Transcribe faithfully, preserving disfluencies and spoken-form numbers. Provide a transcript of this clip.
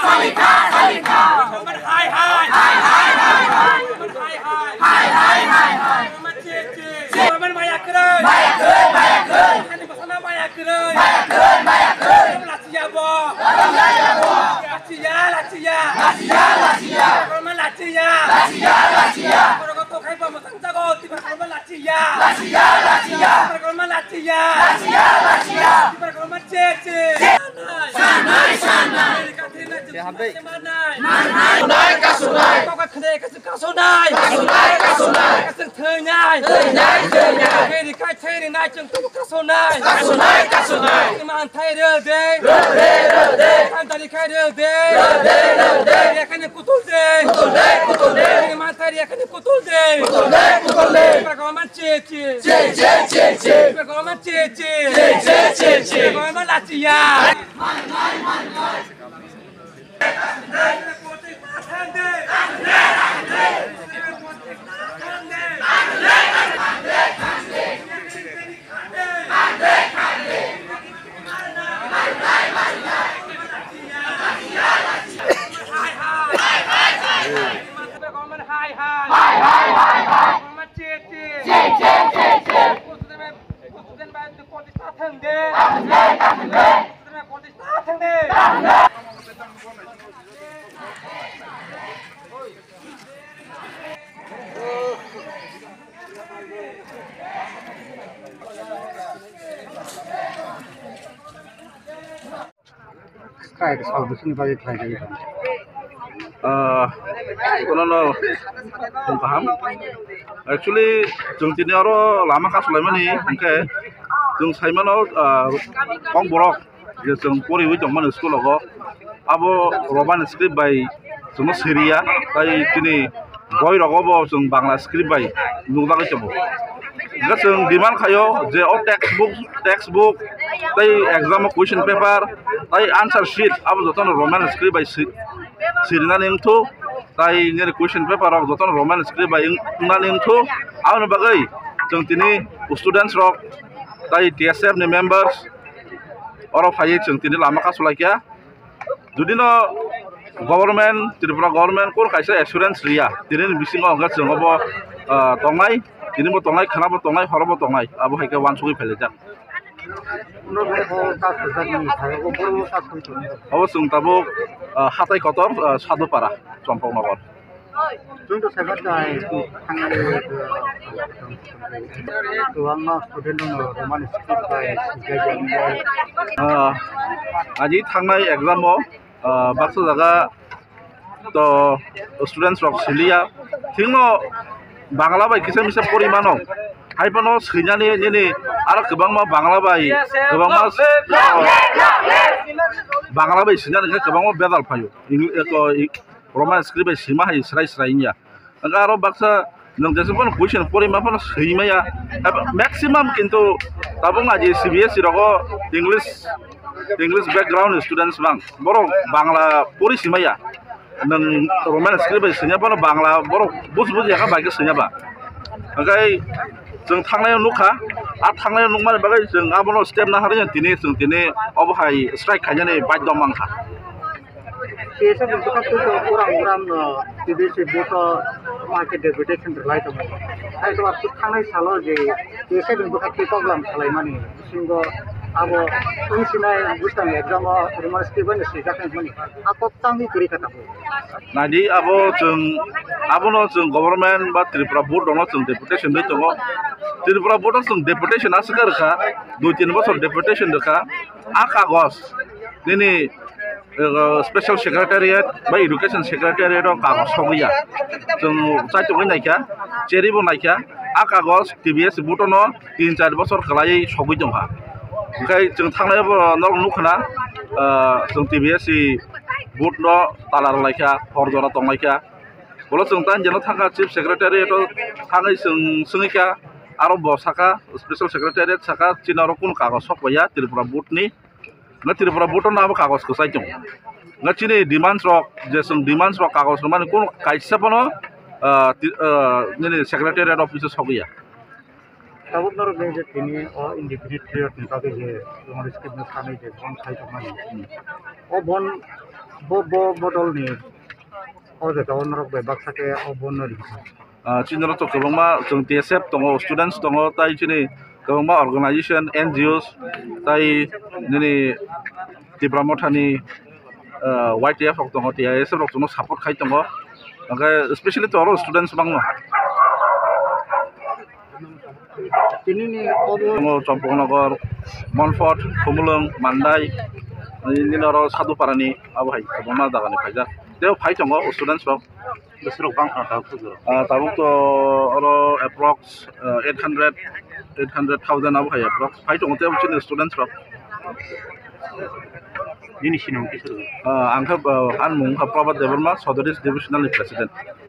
Hai hai. Hai hai hai hai. Hai hai hai hai. Government maya kwrwi. Maya kwrwi, maya kwrwi. Ani bosana maya kwrwi. Maya kwrwi, maya kwrwi. Lachiya bo. Lachiya, lachiya. Lachiya, lachiya. Government lachiya. Lachiya, lachiya. Borok tokhai bo mwchang jago, Tipra government lachiya. Lachiya, lachiya. Tipra government lachiya. Lachiya, lachiya. Tipra government che, che. Che. Sanai, sanai. Kasunai, kasunai. Kasunai, kasunai. Kasunai, kasunai. Kasunai, kasunai. Kasung thwinai. Thwinai, thwinai. Thwiri khai, thwiri nai, chwng tubu kasunai. Kasunai, kasunai. Iman thai rw de. Rw de, rw de. Iman thai khai rw de. Rw de, rw de. Yakhani kutul de. Kutul de, kutul de. Iman thai yakhani kutul de. Kutul de, kutul de. Iba goma che, che. Che, che, che, che. Iba goma che, che. Che, che, che, che. Iba goma lachiya. Strike salbisini bagwi khlai jagwi tong. Ah, kono no tong kaham. Actually, chwng tini oro lama kasulaimani hwnkhe chwng saimano, ah, kokborok je chwng poriwi tongmani school rogo, abo Roman script bai chwngno siriya, tai chini boi rogo bo chwng Bangla script bai nukjagwi tongo. Hwnkhe chwng demand khaio je o textbook, textbook tei exam o question paper tei answer sheet abo jotono Roman script bai si-, sirinani wngthu, tei nini question paper rok jotono Roman script bai wng-, wngnani wngthu. Aboni bagwi chwng tini students rok tei T S F ni members oro phaiwi chwng tini lama kasulaikha. Jodi no government, Tripura government kunu kaisa assurance riya, tini ni bisingo hwnkhe chwng obo, ah, tongnai, tini bo tongnai, khana bo tongnai, horo bo tongnai, abo hai khe uansugwi phailaijak. Obo chwng tabuk, ah, hatai kotor, ah, Sadupara, Champaknagar. Chwng to saiba tai thangnai, kwbangma student no Roman script bai swijak ya. Ah, aji thangnai exam o, ah, baksa jaga to students rok siliya. Thikno Bangla bai kisa misa pori mano. Hai phano swinani nini aro kwbangma Bangla bai, kwbangma Bangla bai swinani khe kwbangma bedal phaio. Eng-, eko, i-, Roman script bai swima hai srai srai wngya. Hwnkhe aro baksa nwng jesa phano question pori ma phano swimaya. Abo maximum kintu tabuk na je C B S E rogo English, English background students bang. Borok Bangla pori swimaya. Nwng Roman script bai swimya phano Bangla borok buj buj ya kha bai khe swimya ba. Hwnkhe chwng thangnai nukha. A thangnai nukmani bagwi chwng abono step naharwi tini chwng tini obo hai strike khainani badhyo mankha. T S F ni bwkhak twi tongo, uram uram no T B C board o ma khe deputation rwlai tongo. Hai to aswk thangnai salo je T S F ni bwkhak twi koklam salaimani bisingo abo wngsinai bwskang exam o Roman script bai no swijak wngmani. A kok changwi kwrwi kha tabuk. Naidi abo chwng, abono chwng government ba Tripura board rokno chwng deputation rwi tongo. Tripura board o chwng deputation aswk rwkha, dui tin bochor deputation rwkha. A kagos nini, eh, special secretariat ba education secretariat o kagos sogwi ya. Chwng chaitugwi naikha, cheribo naikha, a kagos T B S board no tin char bochor kwlaiwi sogwi tongkha. Hwnkhe chwng thangnai bo norok nukha na, ah, chwng T B S board no tala rwlaikha, hor jora tonglaikha. Bolo chwng tang jeno thangkha chief secretariat o thangwi chwng swngwikha, aro bo sakha special secretariat sakha chini oro kunu kagos sok paiya Tripura board ni. Nga Tripura board no abo kagos kwchai tongo. Nga chini demands rok, je chwng demands rok kagos rwmani kunu kaisa phano, ah, ti-, ah, nini secretariat office o sogwi ya. Tabuk norok je tini o indefinite period ni bagwi je Roman script no sanwi je bom sai tongmani. O bon, bo, bo bodolni o jagao norok bai baksa khe o bon no rinai. Ah, chini oro to kwbangma chwng T S F tongo, students tongo, tai chini kwbangma organization, N G Os, tai nini Tipra Mothani, ah, Y T F rok tongo, T I S F rok chwngno support khai tongo. Hwnkhe specially to oro students bangno. Tini ni obo tongo Champaknagar, Monphat, Khumulwng, Mandai, nini oro Sadhuparani, abo hai kwbangma jagani phaijak. Tei phai tongo students rok. Bwswk bang kha tabuk to jora? Ah, tabuk to oro approx, ah, eight hundred, eight hundred thousand abo hai approx. Phai tongo tei chini students rok. Nini sinong kisa rwgwi? Ah, ang khe, ah, ani mung kha Prabhat Debbarma, Sodor East Divisional ni President.